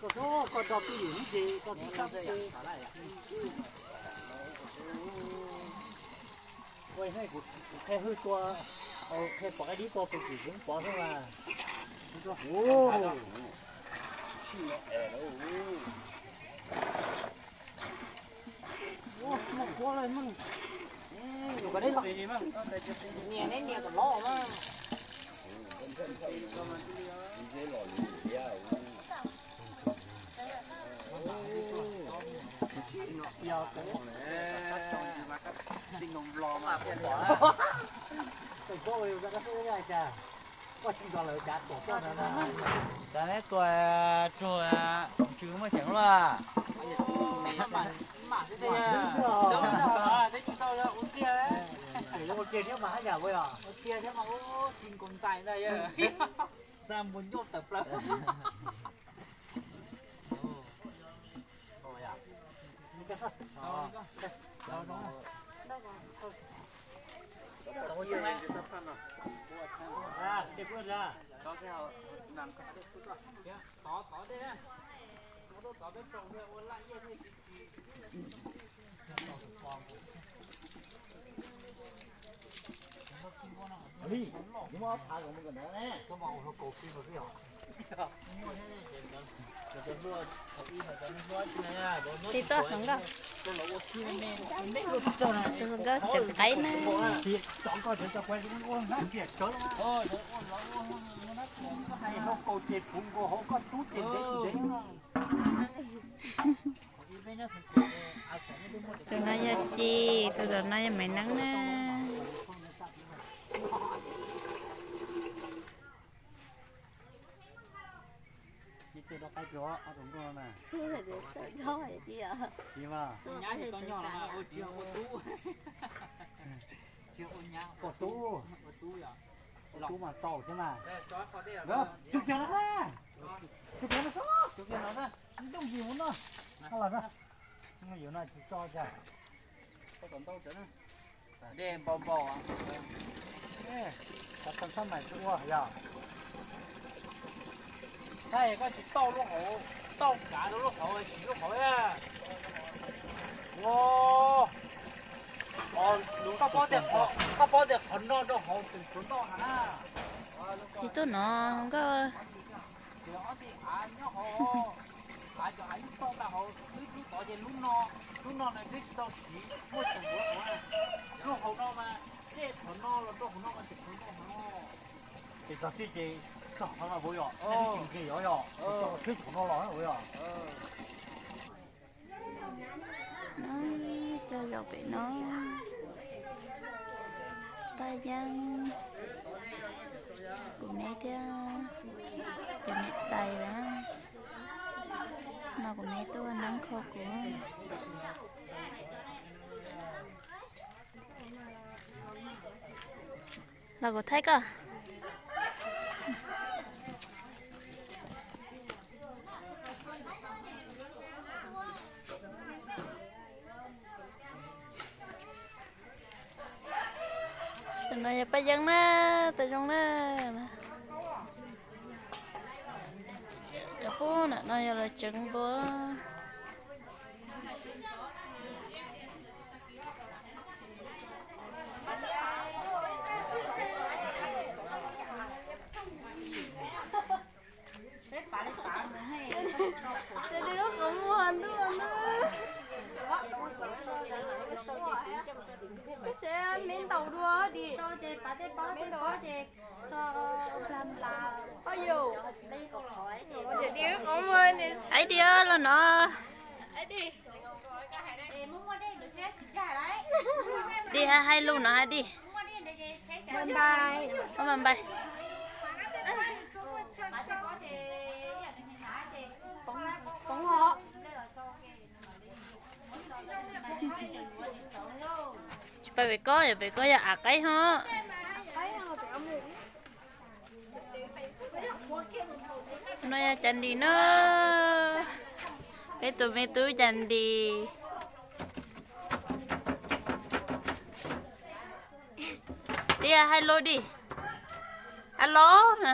Koj, koj do twj ywm ces koj tsis kab. Ua ib hnub kuv qhia hwj tua, qhia pom qaib dib tua pes kim xwb pov xwb mas. Nias neb nias kom lov mas. Cas neb tua tsuag tsw muaj ceem luaj. Ua kiag thiab mas haj yam ua os. Ua kiag thiab mas ua kiag ntxais ntag. Xa npua ncauj tawm plaws. Tiv tuaj hluas nkauj, hluas nkauj tseem qaib na. Tus no yog Ci, tus tom no yog Maiv Neeb na. Ua tub, ua tub mas tau thiab mas. Tus kiag no, tus kiag no, tus kiag no, ntoo yim mus no. Los na, yuav no tsis tso cas. Dej npau npau. Tau tau sab mais tsis ua yog. Saib koj tsis tauj lub hauv, tauj kav rau lub hauv, tsis lub hauv. Ua, koj paub tias, koj paub tias qhov no rau hauv tseem tshuav ntau heev na. Tiv tuaj no nkauj. Av nyob hauv, av cov av ib txoj ntawm hauv, twb lub tod ces lub no, lub no na twb tsis tau siv, muaj tseem tshuav hauv. Lub hauv no mas, tej qhov no los rau hauv no mas tseem tshuav ntau heev. Ces txog tij ces txog qhov no puas yog, tij ces yog yog, txog qhov tsheb qhov no los puas yog. No, coj zaum pem no. Paj Yeeb, kuv me thiab cov niam tais na. No kuv me tuaj neeb kho kuv. Los kuv thaij koj. Tus no yog Paj Yeeb na, tas zoo na. Cov pub ntawm no yog lawv tseev npua. Tus dib lub qhov muag ntuj ntuj. Koj sev me ntaus dua dim. Aib Di, los no. Di hais lus no hais Di. Npais. Tsis pais pem ko, yog pem ko yog av qaib ho. No yog Cas Ntis na, peb tus me tub Cas Ntis. Tias hais lus di. Alo na.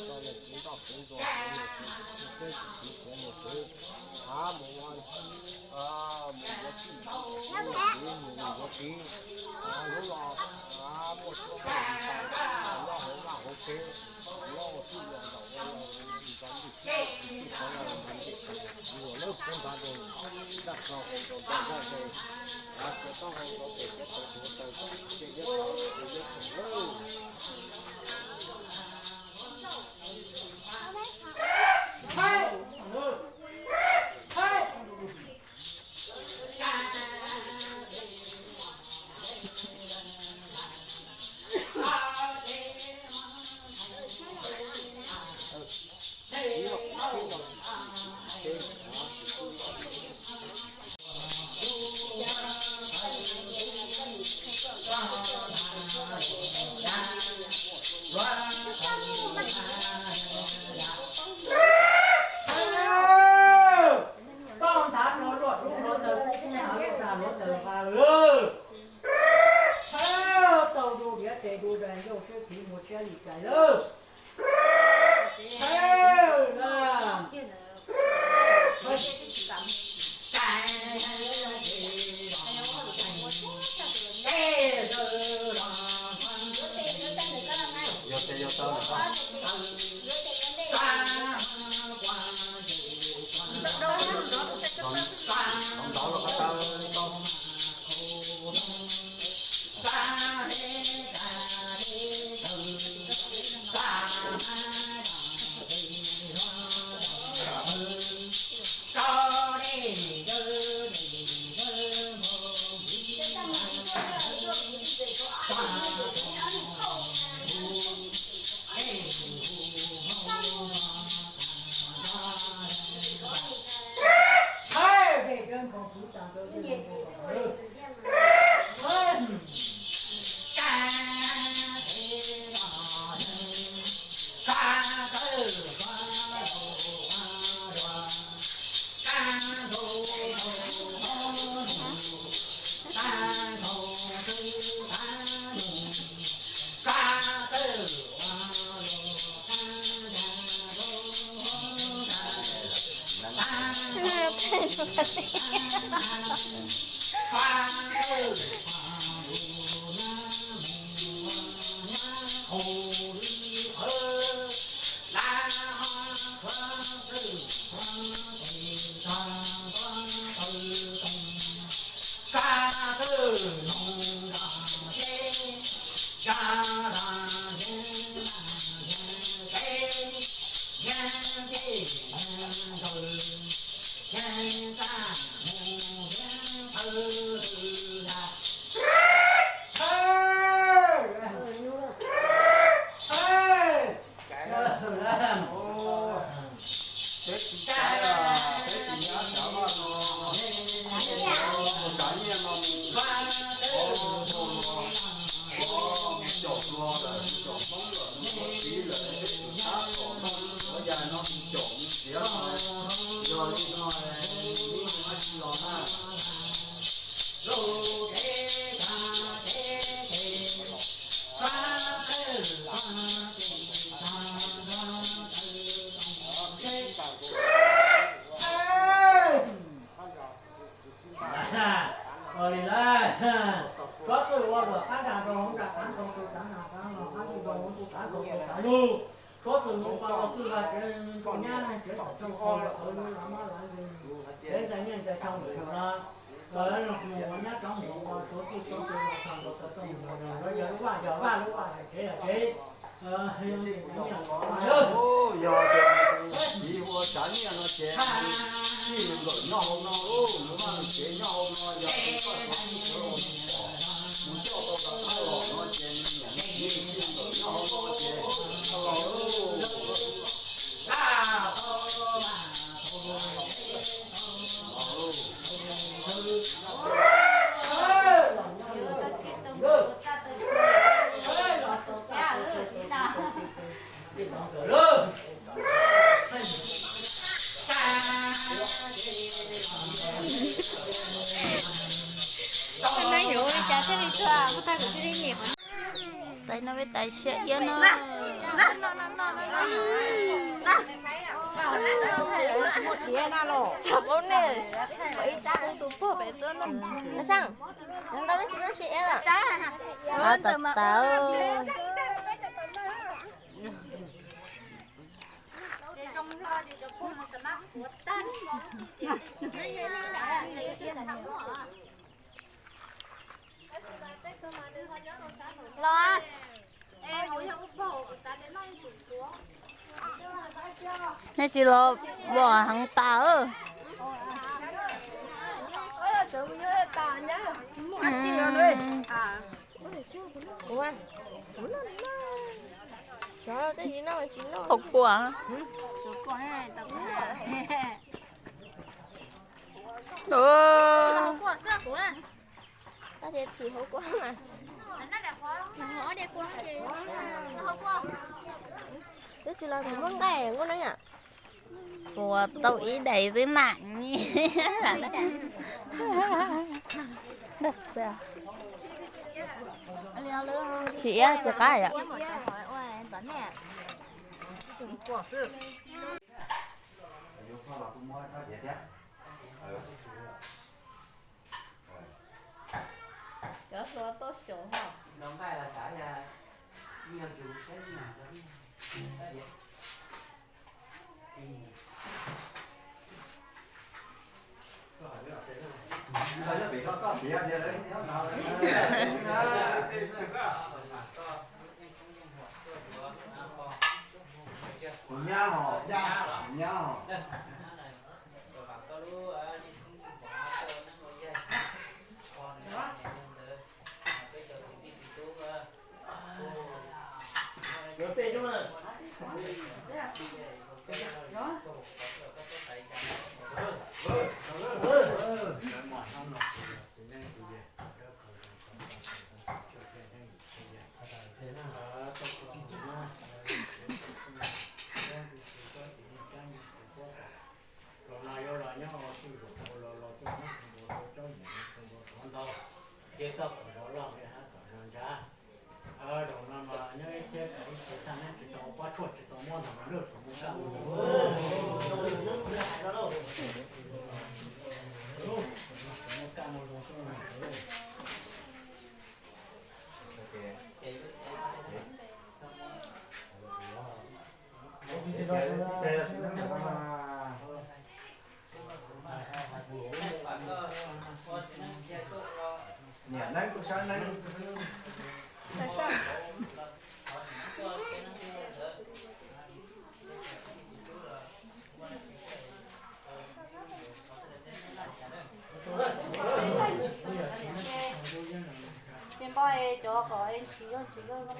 tso leej txiv nroj txiv ntsuag, txiv mus txiv txiv txiv txiv mus txiv, av mus ua, mus ua txij mus ua txiv, mus ua txiv, av lub los, av muaj suab muaj npais, nyob hauv vaj hauv tsev, nyob ua txij ua nkawm ua ntej ua ntej, txiv ua lawm kub npab rau, ntaj kho hau rau ntaj ntaj rau, av txiav taub hau rau tes txiav taw rau taw, cia iab thaum cia iab thaum lawm. Toj ntav rau luaj dub hluav taws kub, toj ntav luaj dag hluav taws nqa lawm. Thawb tau du liav tes du dais ncauj siab phiv muag siab lim tais lawm. Thawb na. Yog tes yog taw lawm. Ntov los qhov taw li ko. Ua li lawm, suav txwj ua luam qab nrag rau hauv nrag, qab nroo rau tsav nrag, qab nroo rau hauv ntuj, qab nroo rau tsav yug. Suav txwj mus pa los txwj vaj tsev, nroo nyab tsev txom txog qhov los qhov lub los mab los ntsws, tsev ntxais nyiaj ntxais tshaj mus no. Los lawv mus ua nyab rov mus ua suav txwj suav txwj los txog nkaus tau txoj mus no, yog lub vaj yog vaj, lub vaj yog tsev yog tsev. Yog tias tiv ua tsav nyiaj no ces txij nws nkawm nyob hauv no, nws vaj nws tsev nyob hauv no, yog tiv koj txwj suav mus coj tau rov qab los no ces nws niam nws txiv txij nkawm nyob hauv no ces los. Tais no peb tais siab iab no. Tsam qub nej, ib rab tus pog pem tuaj no. Sab, ntau leej twg noj siab iab lawm? Tab tab. Nej tsis los ua heev tas. Hauv kua. Twb tsis los muab nqaij muab neeb. Ua tau ib daim xwb mam. Tsis iab tsis qab yom. Cov hluas tau xyaum hos. Kuv nyab hos, kuv nyab hos. Los no yuav los nyob ua tsuj zaum ua los los tuaj muab tus npua rau cov niam tus npua rov ntau, ces tau kom zov loj li hab kom zov ntsa. Zaum no mas nyob ib txhiab kom ib txhiab tag neb tsis tau pob tshuaj tsis tau muab ntag mas lwj tsuas mus kaj mus mus kaj mus zoo xwb. Niam neeb kuj sab neeb. Ces npaj es cov kom es ntsis zog ntsis zog no.